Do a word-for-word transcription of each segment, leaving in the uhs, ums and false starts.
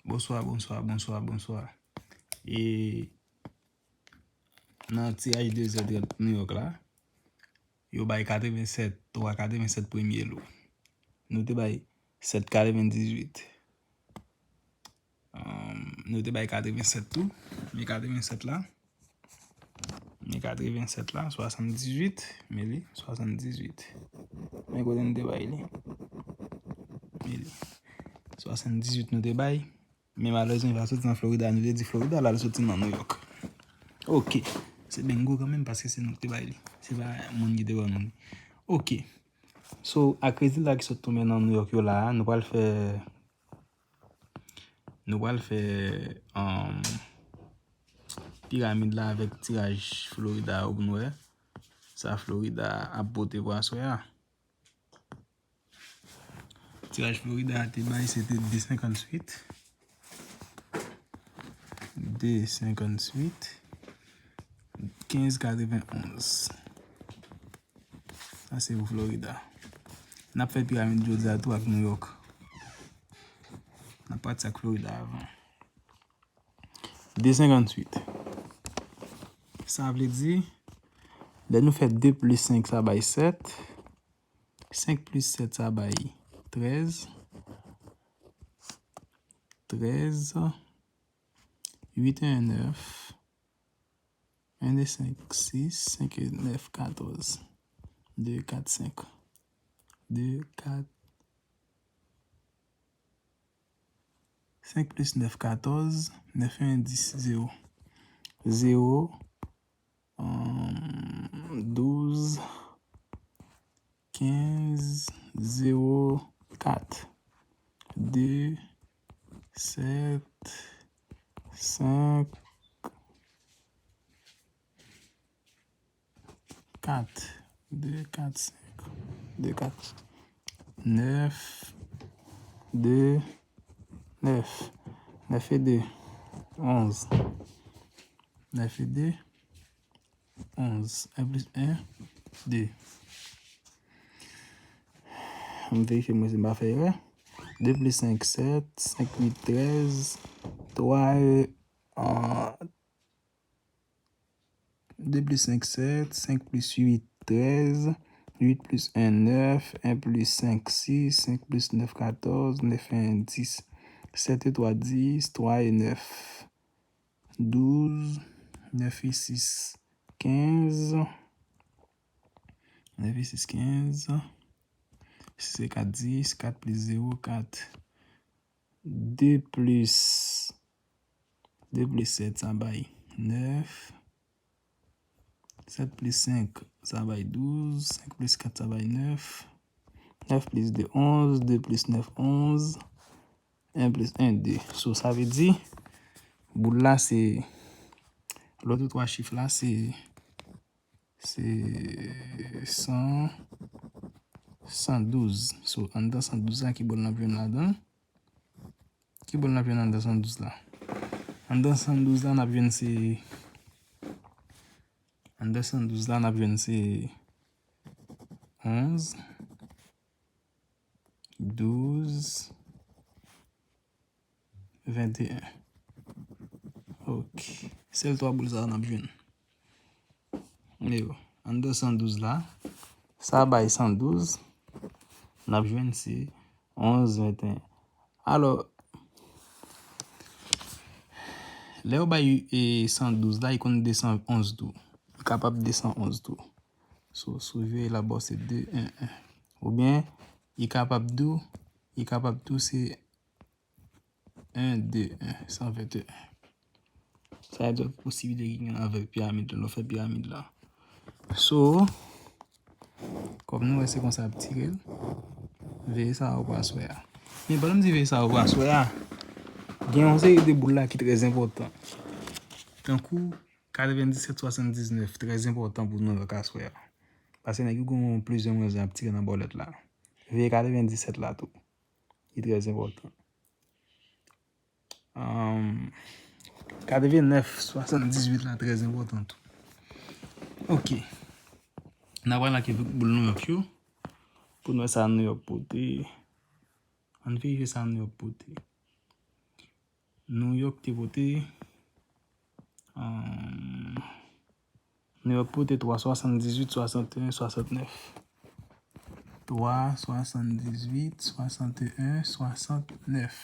Bonswa, bonswa, bonswa, bonswa. E nan tiraj de zè trant New York la, yo bay katrevensèt, twa katrevensèt premye lo. Nou te bay sèt katrevendizuit. Um, nou te bay katrevensèt tou. Men katrevensèt la. Men katrevensèt la, swasanndizuit. Men li, swasanndizuit. Men kote nou te bay li. Men li. Swasanndizuit nou te bay. Men malerezman, li pa soti nan Florida. Nou te di Florida, la, li soti nan New York. Ok. Se bingo kanmenm, paske se nou ki te bay li. Se pa moun ki te ban nou li. Ok. So, ak rezilta ki sot tonbe nan New York yo la a, nou pral fè, nou pral fè, um, piramid la avèk tiraj Florida yo pou nou wè sa Florida ap pote pou aswè a. Tiraj Florida a te bay, se te de senkantuit. De senkantuit. Kenz katrevenonz. Sa se pou Florida. N ap fè piramid jodi a tou ak New York. N ap pati ak Florida avan. De senkantuit. Sa vle di, lè nou fè de plis senk, sa bay sèt. Senk plis sèt, sa bay trèz. Trèz. Uit, en, nèf. En, de, senk, sis. Senk, nèf, katòz. De, kat, senk. De, kat, senk plis nèf, katòz. Nèf, en, dis, zewo. Zewo, hum, douz, kenz, zewo, kat. De, sèt, senk, kat. De, kat, senk. De, kat. Nèf. De, nèf. Nèf e de, onz. Nèf e de, onz. En plis en, de. M verifye mwen si m pa fè erè. De plis senk, sèt. Senk uit, trèz. Twa, euh, de plis senk, sèt. Senk plis uit, trèz. Uit plis en, nèf. En plis senk, sis. Senk plis nèf, katòz. Nèf en, dis. Sèt e twa, dis. Twa e nèf, douz. Nèf e sis, kenz. Nèf e sis, kenz. Sis e kat, dis. Kat plis zewo, kat. De plis, de plis sèt, sa bay nèf. Sèt plis senk, sa bay douz. Senk plis kat, sa bay nèf. Nèf plis de, onz. De plis nèf, onz. En plis en, de. So, sa vle di, boul la, se, lòt twa chif la, se, se san, san douz. So, anndan san douz la, ki bòl n ap jwenn ladan? Ki bòl n ap jwenn anndan san douz la? Anndan san douz la, n ap jwenn se, anndan san douz la, n ap jwenn se onz, douz, venteyen. Ok. Sèl twa boul sa a n ap jwenn. Yo, anndan san douz la, sa bay san douz, n ap jwenn se onz, venteyen. Alò, lè yo bay, e, san douz la, li konn de san onz tou. Li kapab de san onz tou. So, si w veye la bò, se de, en, en. Oubyen, li kapab tou, li kapab tou se en, de, en, san venteyen. Sa e dòt posibilite ki gen avèk piramid la, lè w fè piramid la. So, kòm nou wè se konsa ap tire l, veye sa a pou aswè a. Men pandan m di veye sa a pou aswè a, gen yon seri de boul la ki trè enpòtan. Tankou katrevendisèt swasanndiznèf, trè enpòtan pou nou wè aswè a. Paske nèg yo gen plizyè mwayen ap tire nan bòlèt la. Veye katrevendisèt la tou. Li trè enpòtan. Ahn, katrevennèf swasanndizuit la trè enpòtan tou. Ok. N a pral lage boul New York yo. Pou n wè sa New York pote. Ann verifye sa New York pote. New York te pote, um, New York pote twa, swasanndizuit, swasanteyen, swasantnèf. Twa, swasanndizuit, swasanteyen, swasantnèf.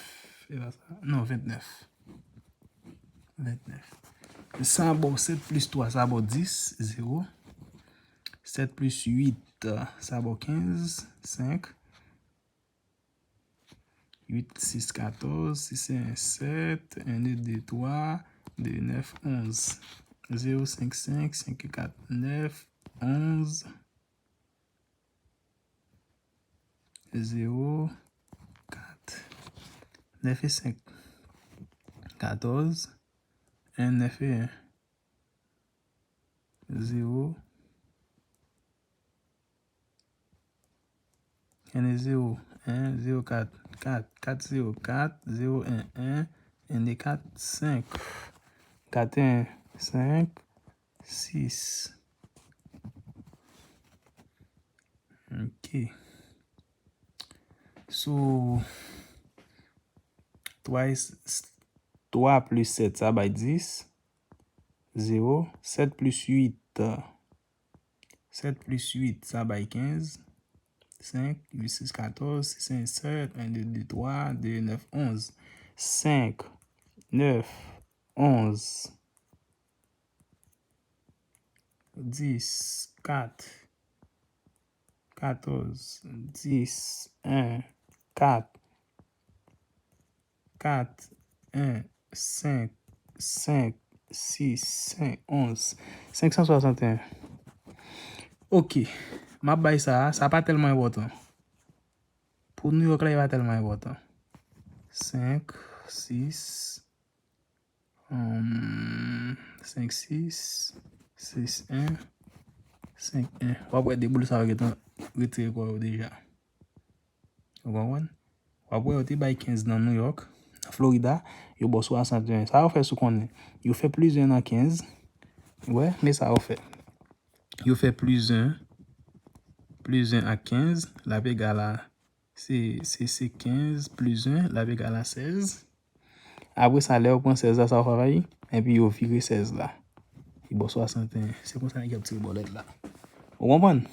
E pa sa? Non, ventnèf. Ventnèf. Sa ba w sèt plis twa, sa ba w dis, zewo. Sèt plis uit, sa ba w kenz, senk. Uit, sis, katòz, sis, en, sèt, en, de, de, twa, de, nèf, onz. Zewo, senk, senk, senk, kat, nèf, onz, zewo, kat, nèf e senk, katòz, en, nèf e en, zewo, en e zewo, en, zewo, kat, kat, kat, zewo, kat, zewo, en, en, en, de, kat, senk, kat, en, senk, sis. Ok. So, twa e s-, s-, twa plis sèt, sa bay dis. Zewo. Sèt plis uit, sèt plis uit, sa bay kenz. Senk, uit, sis, katòz, sis, en, sèt, en, de, de, twa, de, nèf, onz. Senk, nèf, onz, dis, kat, katòz, dis, en, kat, kat, en, senk, senk, sis, senk, onz, senk san swasanteyen. Ok, m ap bay sa a, sa pa tèlman enpòtan. Pou New York la, li pa tèlman enpòtan. Senk, sis, um, senk, sis, sis, en, senk, en. W ap wè de boul sa yo gentan retire kò yo deja. Ou konprann? W ap wè yo te bay kenz nan New York, nan Florida, yo ba w swasanteyen. Sa yo fè sou konnen? Yo fè plis en nan kenz. Wè, men sa yo fè. Yo fè plis en, plis en ak kenz, l ap egal a, se, se, se kenz plis en, l ap egal a sèz. Apre sa, lè yo pran sèz la, sa yo fè, epi yo vire sèz la. Li ba w swasanteyen. Se konsa nèg yo ap tire bòlèt la. Ou konprann?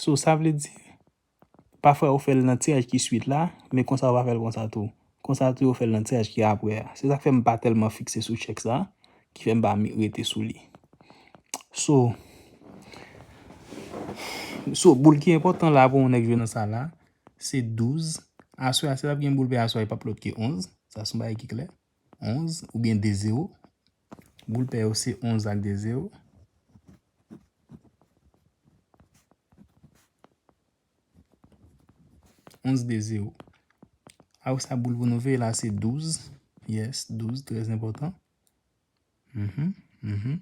So, sa vle di, pafwa yo fè l nan tiraj ki swit la, men konsa yo pa fè l konsa tou. Konsa tou yo fè l nan tiraj ki apre a. Se sa k fè m pa tèlman fikse sou chèk sa, ki fè m pa mi-, rete sou li. So, so, boul ki enpòtan la pou yon nèg jwe nan sa la, se douz. Aswè a, si l ap gen boul pè aswè a, li p ap lòt ke onz. Sa se yon bagay ki klè. Onz oubyen de zewo. Boul pè yo se onz ak de zewo. Onz de zewo. Apre sa, boul pou nou veye la, se douz. Yes, douz, trè enpòtan. Mhm, mhm.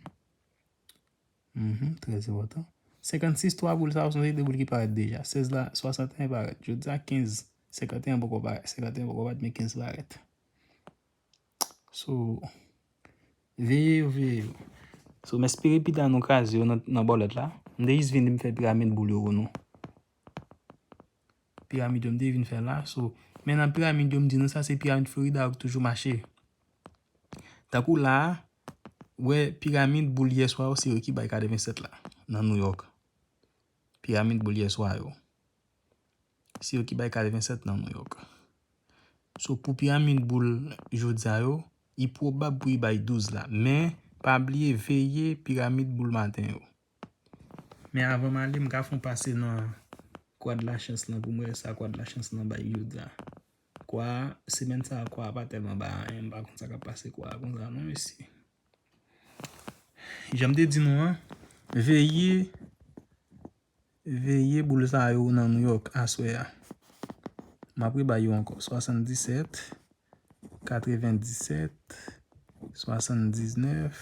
Mhm, trè enpòtan. Senkannsis, twa boul sa yo, se yon de boul ki parèt deja. Sèz la, swasanteyen parèt. Jodi a, kenz, senkanteyen poko parèt. Senkanteyen poko parèt, men kenz parèt. So, veye yo, veye yo. So, m espere pita nou kraze yo nan, nan bòlèt la. M te jis vin di m fè piramid boul yo pou nou. Piramid yo m te vin fè la. So, men nan piramid yo m di nou sa, se piramid Florida yo k toujou mache. Tankou la a, wè piramid boul yèswa yo, se yo ki bay katrevennsèt la, nan New York. Piramid boul yèswa yo. Se yo ki bay katrevennsèt nan New York. So, pou piramid boul jodi a yo, li pwobab pou li bay douz la. Men, pa bliye veye piramid boul maten yo. Men avan m ale, m ka fè yon pase nan kwa de lachans lan pou m wè sa kwa de lachans lan bay jodi a. Kwa, semèn sa a, kwa pa tèlman bay anyen, m pa konn sa k ap pase kwa konsa non, mesye. Jan m te di nou an, veye, veye boul sa yo nan New York aswè a. M ap rebay yo ankò. Swasanndisèt, katrevendisèt, swasanndiznèf,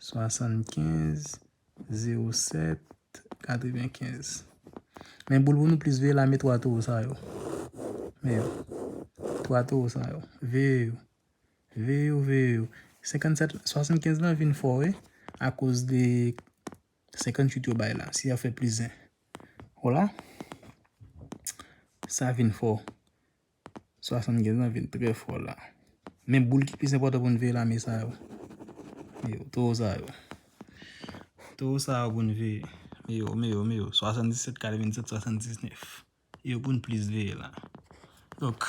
swasannkenz, zewo sèt, katrevenkenz. Men boul pou nou plis veye la, men twa towo sa yo. Men yo. Twa towo sa yo. Veye yo. Veye yo, veye yo. Senkannsèt, swasannkenz lan vin fò, wi, akoz de senkannwit yo bay la. Si y ap fè plis en. Vwala. Sa vin fò. Swasannkenz lan vin trè fò la. Men boul ki plis enpòtan pou n veye la, men sa yo. Men yo, towo sa yo. Towo sa yo pou n veye. Men yo, men yo, men yo. Swasanndisèt, katrevennsèt, swasanndiznèf. Yo pou n plis veye la. Donk,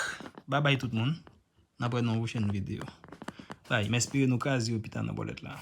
babay tout moun. N ap wè nan yon pwochèn videyo. Bay, m espere nou kraze yo pita nan bòlèt la.